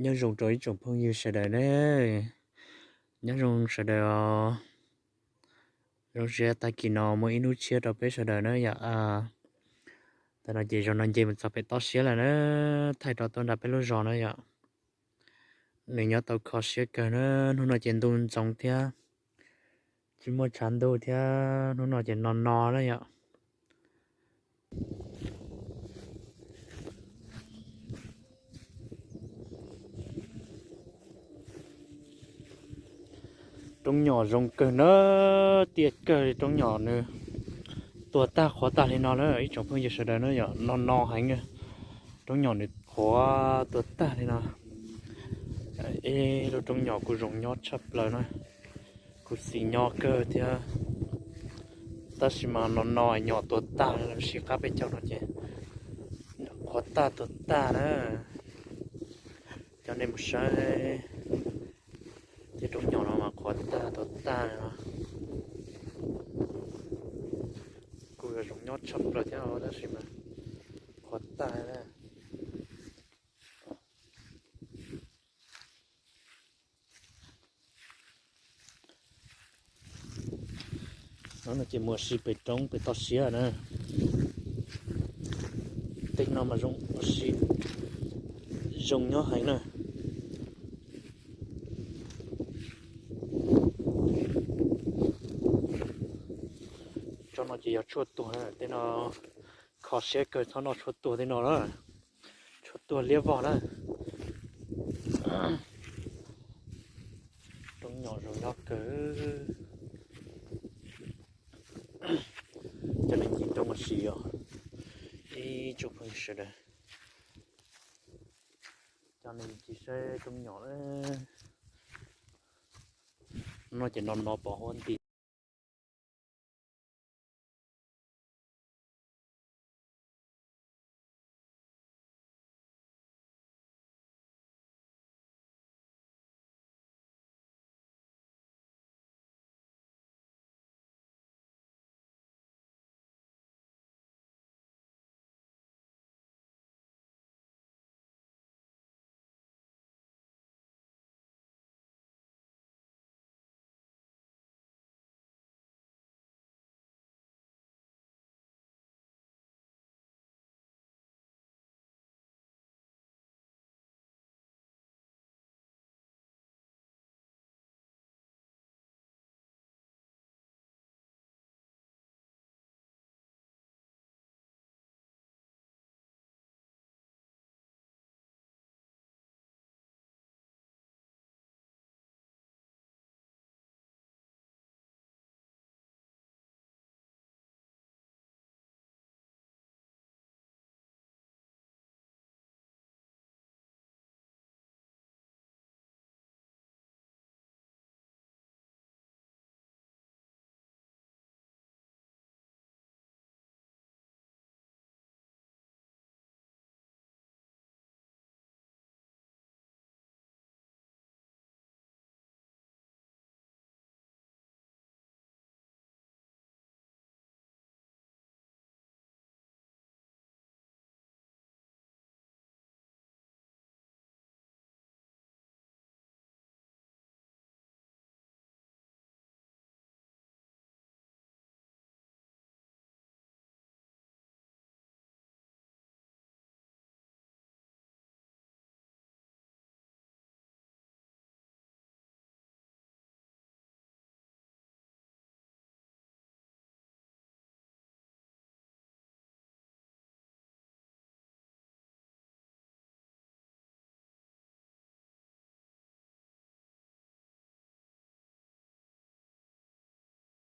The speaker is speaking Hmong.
Nyob zoo rau ib tsoom phooj ywg sawv daws na, nyob zoo sawv daws os. Zoo siab tag kis no muaj ib hnub tshiab rau peb sawv daws na yom. Tam no ces zaum no nce mus txog pem toj siab lawm na, thaij rau tuaj nram peb lub zos na yom. Nws nyob tau kho siab kawg na, hnub no ces ntuj ntxoov thiab, tsis muaj tshav ntuj thiab, hnub no ces no no na yom. Roob nyom zoo kawg na, tiaj kawg li, roob nyom nws tuag tag qhuav tag li no na ib tsoom phooj ywg sawv daws na yom, no no heev. Roob nyom nws qhuav tuag tag li no. Ib lub roob nyom kuj zoo nyob tshaj plaws na, kuj xis nyob kawg thiab. Tab sis mas no no nyom tuag tag li, sib qab peb caug no ces qhuav tag tuag tag na. Coj nej mus saib tej roob nyom no mas qhuav tag tuag tag li no. Kuj zoo nyob tshaj plaws thiab tab sis mas qhuav tag na. No ces mus ua si pem roob pem toj siab na. Tej no mas zoo ua si, zoo nyob heev na. Tsob no ces yog tshuaj tuag na, tej no kho siab kawg txhob noj tshuaj tuag tej no na. Tshuaj tuag liab vog na. Roob nyom zoo nyob kawg. Coj nej ncig roob ua si os ib tsoom phooj ywg sawv daws. Coj nej ncig saib roob nyom na. No ces no no pom huab nti.